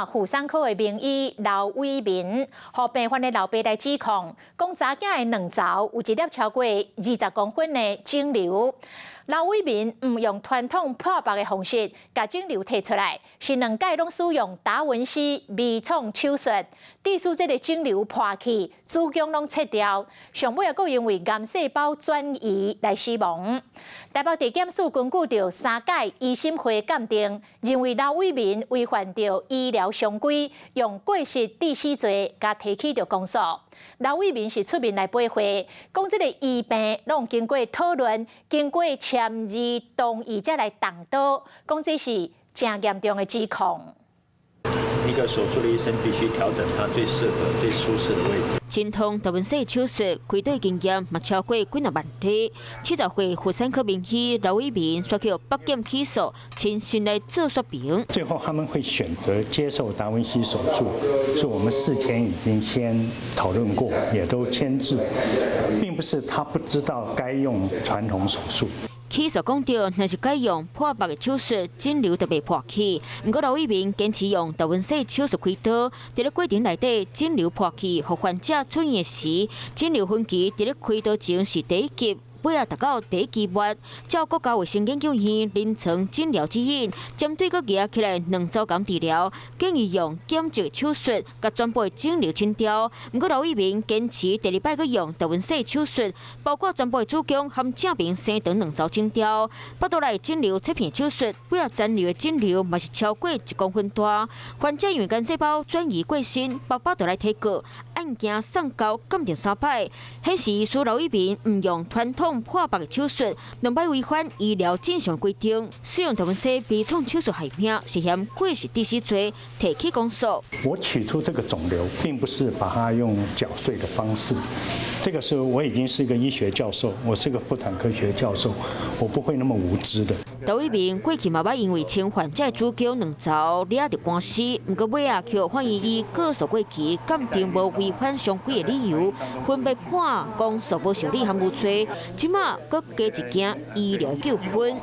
漢婦產科的名醫劉偉民，予病患的老爸來指控，講查囝的卵巢有一粒超過20公分的腫瘤。劉偉民毋用傳統破腹的方式，共腫瘤提出來，是兩擺攏使用達文西微創手術，致使這个腫瘤破去，子宮攏切掉，上尾閣因為癌細胞轉移來死亡。台北地檢署根據著三屆醫審會鑑定，認為劉偉民違反著醫療常規，用過失致死罪共提起著公訴。劉偉民是出面來駁回，講這个醫病攏經過討論，經過簽字同意才來動刀，講這是誠嚴重的指控。一個手術的醫生必須調整他最適合、最舒適的位置。精通達文西手術，開刀經驗嘛超過幾若萬例。70歲婦產科名醫劉偉民煞予北檢起訴，親身來做說明。最後他們會選擇接受達文西手術，是我們事前已經先討論過，也都簽字，並不是他不知道該用傳統手術。起訴講著，若是改用破腹的手術，腫瘤就袂破去。毋過劉偉民堅持用達文西手術開刀，佇咧過程內底，腫瘤破去，予患者出院時，腫瘤分期佇咧開刀前是第一級，尾仔達到第一期末。照國家衛生研究院臨床診療指引，針對閣夯起來卵巢癌治療，建議用減積手術，共全部腫瘤清掉。毋過劉偉民堅持第二擺閣用達文西手術，包括全部子宮和正爿生長卵巢清掉。腹肚內腫瘤切片手術，尾仔殘留的腫瘤嘛是超過1公分大。患者因為癌細胞轉移過身，爸爸就來提告，案件送交鑑定三擺，顯示醫師劉偉民毋用傳統破腹的手術，兩擺違反醫療正常規定，使用達文西微創手術害命，涉嫌過失致死罪，提起公訴。我取出這個腫瘤，並不是把它用絞碎的方式。這個時候我已經是一個醫學教授，我是個婦產科學教授，我不會那麼無知的。劉偉民過去嘛捌因為清患者子宮卵巢掠著官司，毋過尾仔予法院以告訴過期、鑑定無違反常規的理由，分別判公訴無受理和無罪。這馬閣加一件醫療糾紛。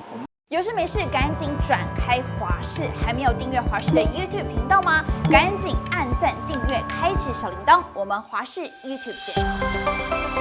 有事沒事趕緊轉開華視，還沒有訂閱華視的 YouTube 頻道嗎？趕緊按讚訂閱，開啟小鈴鐺。我們華視 YouTube 見。